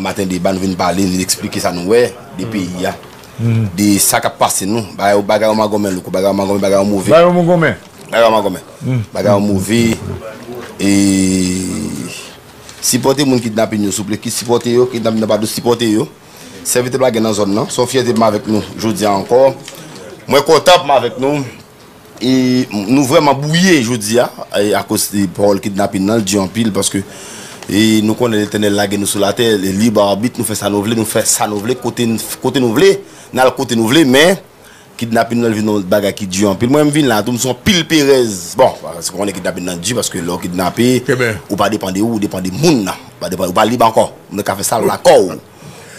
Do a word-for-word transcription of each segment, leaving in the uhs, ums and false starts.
Maten deba, nou vin pale, nou vin eksplike sa nou wè de peyi a, de sa k ap pase nou. Bagay, bagay yo magonmen, louko, bagay yo magonmen, bagay yo move. Bagay yo magonmen. Bagay yo magonmen. Bagay yo move. E sipòte moun kidnapin yo, souple. Ki sipòte yo, kidnapin nan pa dous, sipòte yo. Sèvitè Black Gang nan zòn nan. Se yon fyète pou m avèk nou jodi a ankò. Mwen kontan pou m avèk nou. E nou vrèman bwouye jodi a, e, akoz de pawòl kidnapin nan, l di anpil, paske, e, nou konnen Letènèl lage nou sou latè, e, lib abit, nou fè sa nou vle, nou fè sa nou vle, kote n, kote nou vle, n al kote nou vle, men kidnapin nan vin yon bagay ki di anpil. Mwen, m vin la, tou, m se yon pil perèz. Bon, paske konnen kidnapin nan di, paske lè w kidnape, ou pa depann de ou, ou depann de moun nan. Ou pa depann, ou pa lib ankò. Ou ka fè sa lakò w.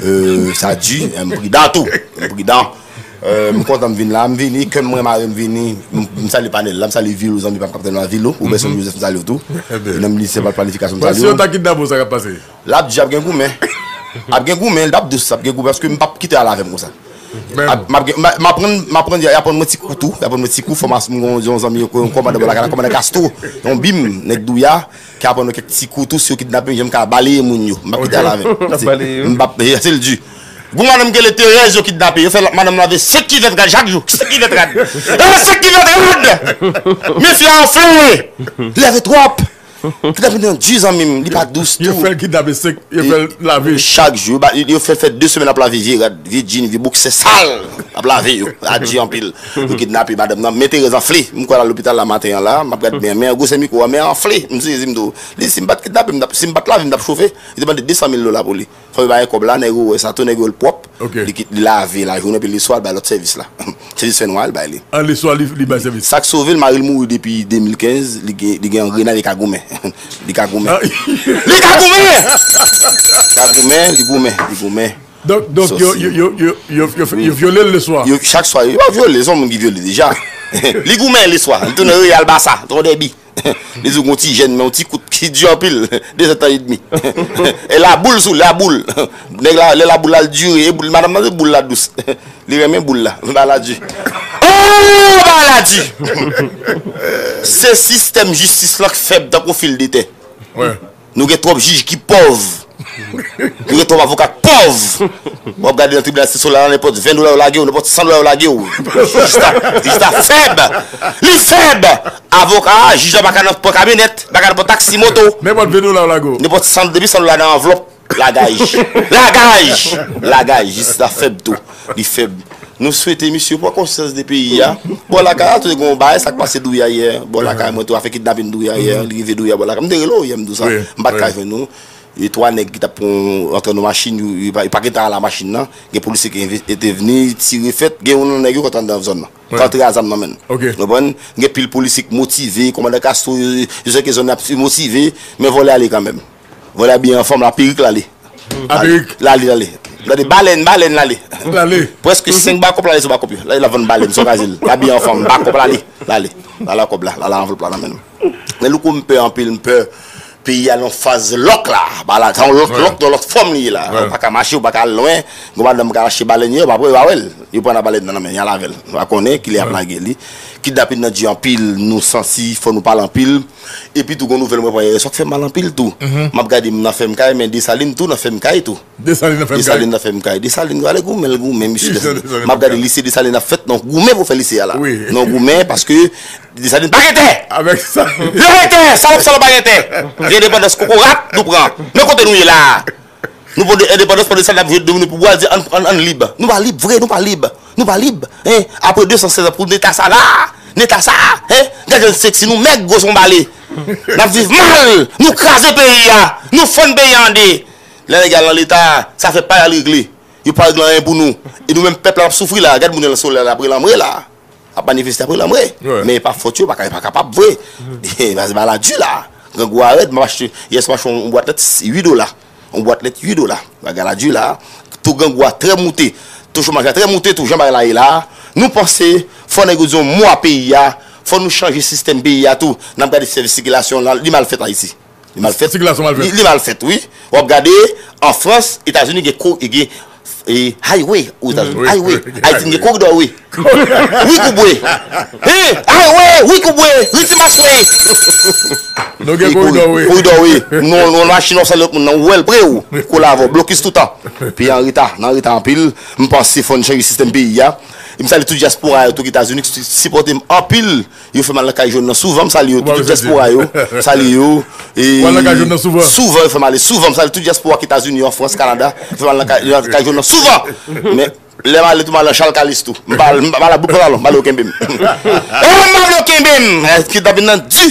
Euh, sa di, eh, m pridan tou. M pridan. Euh, m kontan m vin la, m vini, kè m mwen mare m vini. M, m salye panèl la, m salye Vilo, zanmi pa m Kapitèn la, Vilo, Robertson Joseph, m salye w tou. E nan minisè planifikasyon, m salye w. Si yo ta kidnape w, sa k ap pase? L ap di ap gen goumen. Ap gen goumen, l ap dous, ap gen goumen, paske m p ap kite al avè m konsa. M ap, m ap gen, m ap, m aprann, m aprann, y aprann mwen ti kou tou, y aprann mwen ti kou, fòmasyon, m gon yon zanmi, yon kòmandan bò lakay la, kòmandan Castro, yon bim, nèg Douya, ki aprann mwen kèk ti kou tou, si yo kidnape m, jan m ka baleye moun yo. M p ap kite al avè m. M p ap, se l di. Gon madanm ki rele Terèz yo kidnape, yo fè madanm lave senk kivèt rad chak jou. Senk kivèt rad. Lave senk kivèt rad! Mesye a anfle! Lève twòp! Kidnapin nan di, zanmi m, li pa dous tou. Yo fè l kidnape senk, yo fè l lave. Chak jou, yo fè l fè de semèn ap lave vye rad, vye djin, vye boksè sal, ap lave yo. A di anpil. Yo kidnape madanm nan, men Terèz anfle. M kwè l al lopital la maten an la, m ap gad men, men gwosè mikwo a, men anfle. M sezi m tou. Li, si m pa t kidnape, m t ap, si m pa t lave, m t ap chofe. Li te mande de san mil dola pou li. Fanmi ba gen kòb la, nèg yo wè sa tou, nèg yo l pwòp. Li kit, li lave lajounen, epi li swa al bay lòt sèvis la. Sèvis fè nwa, li bay li. An, li swa li, li bay sèvis. Sa k sove l, mari l mouri depi de mil kenz, li gen, li gen yon grenad, li ka goumen. Li ka goumen. Li ka goumen! Li ka goumen, li goumen, li goumen. Donk, donk, yo, yo, yo, yo, yo, yo, yo vyole l le swa. Yo, chak swa, yo pa vyole, se yon moun ki vyole deja. Li goumen le swa, li tounen Real Barça, se yon dèbi. Li di w gon ti jèn, men yon ti kout ki di anpil, de zètan edmi. E laboul sou, laboul. Nèg la, lè laboul la, l dire, e boul, madanm nan, se boul la dous. Li renmen boul la, ba la di. Oh, ba la di! Se sistèm jistis lan k fèb tankou fil de tè. Nou gen twòp jij ki pòv. Nou gen twòp avoka k pòv. W ap gade nan tribinal, se sou la, nenpòt ven dola yo lage w, nenpòt san dola yo lage w. Jij la, jij la fèb. Li fèb. Avoka a, jij la pa ka nan pran kamyonèt, pa ka nan pran taksi, moto. Nenpòt ven dola yo lage w. Nenpòt san, depi san dola nan anvlòp, lagaj. Lagaj. Lagaj. Jij la fèb tou. Li fèb. Nou swete misye pran konsyans de peyi a. Bò lakay la, tou te gen yon bagay, sa k pase Douya yè. Bò lakay mwen tou, afè kidnapin Douya yè. Li rive Douya bò lakay. M te rele w yè, m di w sa. M pa t ka jwenn ou. E twa nèg ki t ap pran antre nan machin, yo, yo pa, yo pa gentan ale a machin nan. Gen polisye ki enve-, entèvni, tire fèt. Gen youn nan nèg yo k antre anndan zòn nan. K antre a zam nan men l. Ou konprann? Gen pil polisye ki motive, kòmandan Castro, yo, yo sè ke zòn nan ap motive, men vòlè ale kanmenm. Vòlè abiye anfòm, la perik l ale. A perik. L ale, l ale. Gade, balèn, balèn, l ale. L ale. Prèske senk bakòp l ale sou bakòp yo. L al vann balèn, sou kaze l. L abiye anfòm, bakòp l ale. L ale. L ale ak kòb la, l ale anvlòp la nan men l. Men louko m pè anpil, m pè peyi a nan faz lòk la. Ba la, se yon lòt, lòt, nan lòt fòm li ye la. Ou pa ka mache, ou pa ka al lwen. Gon madanm ka achte balèn, yo pa, yo pa wè l. Yo pran nan balèn nan, nan men, y al avè l. Nou pa konnen kilè y ap lage li. Kidnapin nan di anpil, nou santi, fò nou pale anpil. Epi tou gon nouvèl mwen pran yè swa k fè m mal anpil tou. M ap gade m nan fè m kay, men Desalin tou nan fè m kay tou. Desalin nan fè m kay. Desalin nan fè m kay. Desalin, gade goumen l goumen, misye. M ap gade lise Desalin ap fèt nan goumen pou fè lise a la. Nan goumen, paske Desalin pa gen tè! Avèk sa. Yo gen tè! Salòp, salòp pa gen tè! Endepandans kokorat, nou pran. Men kote nou ye la a. Nou pran endepandans pandan sa n ap jwe domino pou bwa, di ann, ann, ann lib. Nou pa lib vre, nou pa lib. Nou pa lib. Hein? Apre de san sèz an pou neta sa la, neta sa, hein? Gade jan n seksi, nou mèg, gwo son bale. N ap viv mal, nou kraze peyi a, nou fann peyi a an de. Lè nèg al nan leta, sa fè pa y al regle. Yo pa regle anyen pou nou. E nou menm pèp la n ap soufri la, gad moun yo nan solèy la, ap rele anmwe la. Ap manifeste, ap rele anmwe. Men e pa fòt yo, pa ka, pa kapab vre. Bagay la di la. Grangou a rèd, m ap achte, yès m achte yon bwat lèt uit dola. Yon bwat lèt uit dola. Bagay la di la. To grangou a trè moute. To chomaj la trè moute tou, jan bagay la ye la. Nou panse, fò nèg yo di yon mo a peyi a. Fò nou chanje sistèm peyi a tou. N ap gade sèvis sikilasyon la, li mal fèt Ayiti. Li mal fèt. Sikilasyon mal fèt. Li, li mal fèt, wi. W ap gade, an Frans, Etazini gen ko-, gen E highway Ozetazini. Highway. Ayiti gen koridò, wi. Wi, koubwe. Hein? Highway, wi, koubwe. Ritmas, wi. Nou gen koridò, wi. Koridò, wi. Nou, nou, machin, w ap salye lòt moun nan, ou wè l pre ou. Kou la avè w, blokis toutan. Peyi an reta, nan reta anpil. M panse fò n chanje sistèm peyi a. E m salye tout dyaspora yo tou ki Etazini ki sipòte m anpil. Yo fè m al nan kay jòn nan souvan, m salye yo tou, tout dyaspora yo, m salye yo. E souvan yo fè m ale, souvan m salye tout dyaspora ki Etazini, an Frans, Kanada, yo fè m al nan kay, nan kay jòn nan souvan. Men lè m ale tou, m al nan Charles Calisto. M pa al, m pa al a bout pantalon, m ale yo kenbe m. E m pa vle yo kenbe m. Kidnapin nan di.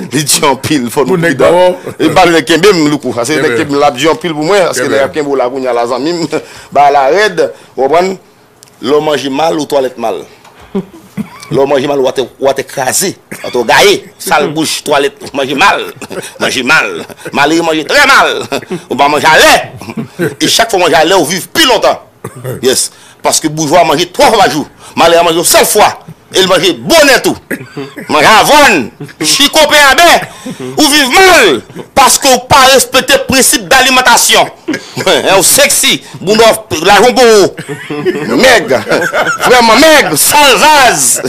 Li di anpil, fò nou pridan. E m pa vle nèg kenbe m, Louko. Paske nèg kenbe m la ap di anpil pou mwen, paske nèg ap kenbe w la kounye a la, zanmi m. Bagay la rèd, ou konprann? Lè w manje mal, ou twalèt mal. Lè w manje mal, ou atè, ou atè kraze, ou atè gaye, sal bouch, twalèt, manje mal, manje mal. Malere manje trè mal. Ou pa manje alè. E chak fwa w manje alè, ou viv pi lontan. Yes. Paske boujwa manje twa fwa pa jou. Malere manje yon sèl fwa. E l manje bonè tou. Manje avwàn, chiko, pen a bè. Ou viv mal. Paske ou pa respekte prensip dalimantasyon. Ou seksi, bounda w lajan pou ou. Mèg. Vrèman mèg, salvaz.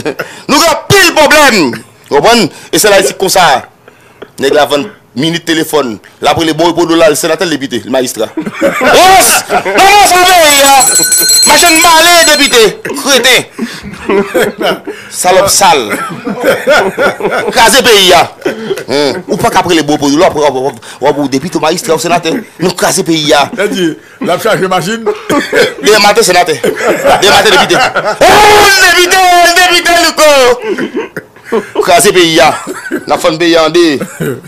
Nou gen anpil pwoblèm. Ou konprann? E se la isit konsa. Nèg la vann minit telefòn. L ap rele bon repo do l al, senatè l depite, l majistra. Yes! Nan non sa peyi a! Machann male depite, kreten. Salòp sal. Kraze peyi a. Ou pa ka ap rele bon repo do l, w ap, w ap, w ap, w ap ou depite, w majistra, w senatè. Nou kraze peyi a. L ap chache machin. Demen maten senatè. Demen maten depite. Oh, depite, depite, Louko! Kraze peyi a. N ap fann peyi a an de.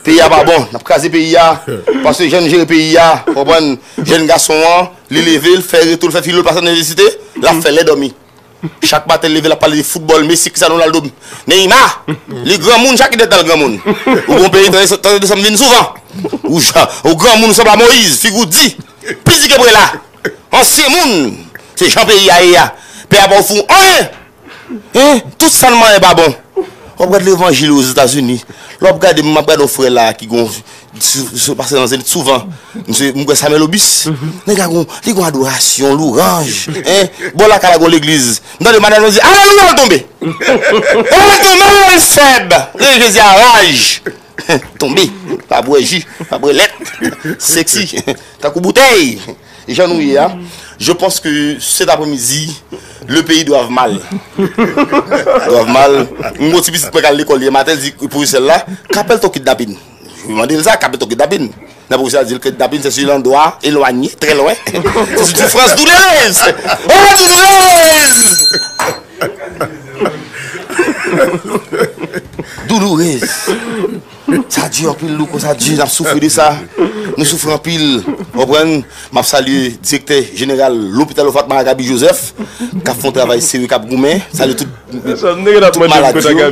Peyi a pa bon. N ap kraze peyi a. Paske jèn jere peyi a. Konprann? Jèn gason an, li leve, l fè retou, l fè filo, l pase nan inivèsite. L ap fè lè dòmi. Chak maten l leve, l ap pale de foutbòl, Messi, Cristiano Ronaldo, Neymar. Li granmoun, chak ki dèt al granmoun. Ou gon peyi, tande, tande desanm vin souvan. Ou, ou granmoun, ou sanble a Moyiz, figi w di. Pi di ke prela. Ansyen moun. Se jan peyi a ye a. Peyi a pa ofri w anyen. Hein? Tout sa n manyen pa bon. W ap gade levanjil Ozetazini. Lè w ap gade, m ap gade yon frè la ki gon, sou, sou, pase nan Zenith souvan. Misye, m kwè Samuel Obis. Nèg la gon, li gon adorasyon, lwanj. Hein? Bò lakay la gon legliz. M tande madanm nan di, alelouya, l tonbe. L tonbe, l fèb. Lè Jezi a raj. Tonbe. Pa bwè ji, pa bwè lèt. Seksi. Tankou boutèy. Jan nou ye a, je pense que cet après-midi, le pays doit mal. Doit mal. M gon ti pitit mwen k al lekòl yè maten, l di pwofesè l la, qu'appelle-t-on kidnapping? Mwen mande l sa, qu'appelle-t-on kidnapping? Nan pwofesè a di l kidnapping, c'est sur l'endroit éloigné, très loin. C'est une souffrance douloureuse. Oh, douloureuse! Douloureuse. Sa di anpil, Louko, sa di, n ap soufri de sa. Nou soufri anpil. Konprann? M ap salye direktè jeneral lopital Fatma, Gaby Joseph, k ap fè yon travay serye, k ap goumen. Salye tout, tout malad yo.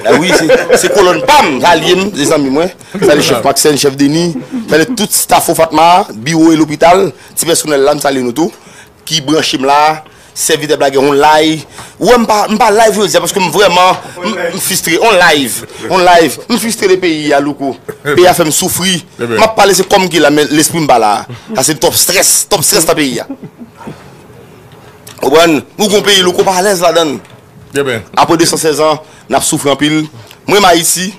Ah wi, se, se kolòn pa m, alye m, se zanmi mwen. Salye chèf Maxène, chèf Denis. Salye tout staff Fatma, biwo e lopital, ti pèsonèl la, m salye nou tou. Ki branche m la, sèvitè Blagè, on live. Ou wè m pa, m pa live jodi a paske m vrèman, m, m fristre, on live, on live. M fristre de peyi a, Louko. Peyi a fè m soufri. M ap pale se kò m ki la, men lespri m pa la. Sa se top stress, top stress nan peyi a. Ou konprann? Ou gon peyi, Louko, pa alèz ladan l. Apre de san sèz an, n ap soufri anpil. M renmen Ayiti,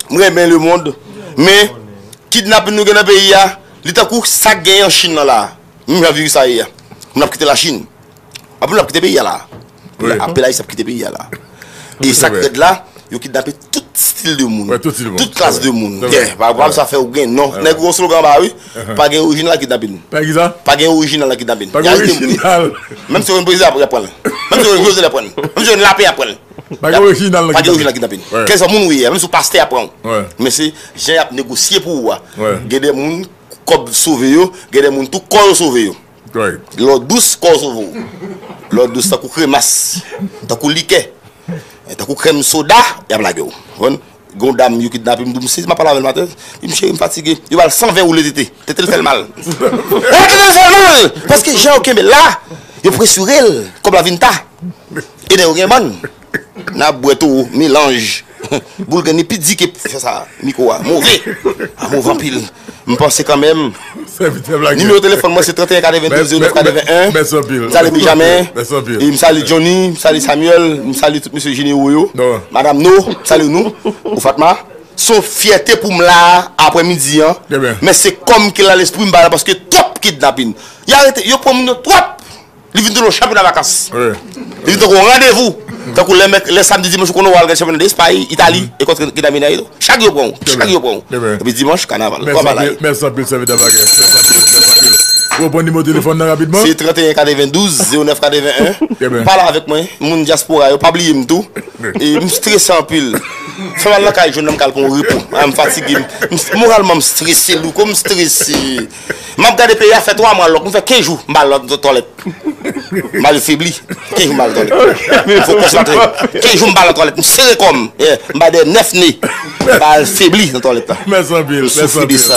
m renmen lemonn, men kidnapin nou gen nan peyi a, li tankou sa k genyen an Chin nan la. Menm jan viris sa ye a. Moun ap kite Lachin. Anpil moun ap kite peyi a la. Anpil Ayisyen ap kite peyi a la. E sa k rèd la, yo kidnape tout stil de moun. Tout klas de moun. Yeah, pa pwoblèm sa fè ou gen non. Nèg gon slogan anba wi. Pa gen orijinal nan kidnapin. Pa gen orijinal nan kidnapin. Menm si yo jwenn prezidan y ap pran l. Menm si yo jwenn Jovnèl y ap pran l. Menm si yo jwenn Lapen y ap pran l. Pa gen orijinal nan kidnapin. Kèlkeswa moun ou ye a, menm si w pastè y ap pran w. Men se jan y ap negosye pou ou a. Gen de moun kòb sove yo, gen de moun tou kò yo sove yo. Lè w dous, kò w sove w. Lè w dous tankou kremas, tankou likè, tankou krèm soda, y ap lage w. Konprann? Gon dam yo kidnape m, m di w, m sezi, m ap pale avè l maten. Li di m, cheri, m fatige. Yo ba l san ven woule tete. Tete l fè l mal. E tete l fè l mal! Paske jan yo kenbe l la, yo presire l. Kòb la vin ta. E nèg yo gen bann. N ap bwè towo, melanj. Boulgrenn li pi di ke fè sa. Mikwo a move. A move anpil. M panse kanmenm. Sèvitè Blaguè. Nimewo telefòn mwen se trannteyen katrevendouz zewo nèf katreven en. Mèsi anpil. M salye Benjamin. Mèsi anpil. E m salye Johnny, m salye Samuel, m salye tout mesye jenewo yo. Madam No, m salye nou. Ou Fatma. Se yon fyète pou m la a, aprè midi an. Men se kòm ke la lespri m pa la paske twòp kidnapin. Y arete, yo pran moun yo twòp. Li vin tankou yon chanpyona vakans. Li vin tankou yon randevou. Tankou lè mèk, lè samdi, dimanch, ou konnen w al gade chanpyona de Espay, Itali, e kont ki Daminayi tou. Chak yo pran w, chak yo pran w. Epi dimanch, kanaval. Kòm bagay. Mèsi anpil, sèvitè Blaguè. Mèsi anpil, mèsi anpil. Ou pran nimewo telefòn nan rapidman? Se trannteyen katrevendouz zewo nèf katreven en. Pale avèk mwen, moun dyaspora yo, pa bliye m tou. E m strese anpil. Fè m al nan kay jwenn nan m kal pran yon repo. A, m fatige. M, m, moralman, m strese, Louko, m strese. M ap gade peyi a fè twa mwa lòk. M fè kenz jou, m pa al nan twalèt. M al febli. Kenz jou m pa al twalèt. Fò konsantre. Kenz jou m pa al twalèt. M sere kò m. Yeah. M pa dèyè nèf ne. M pa al febli nan twalèt la. Mèsi anpil. M soufri de sa.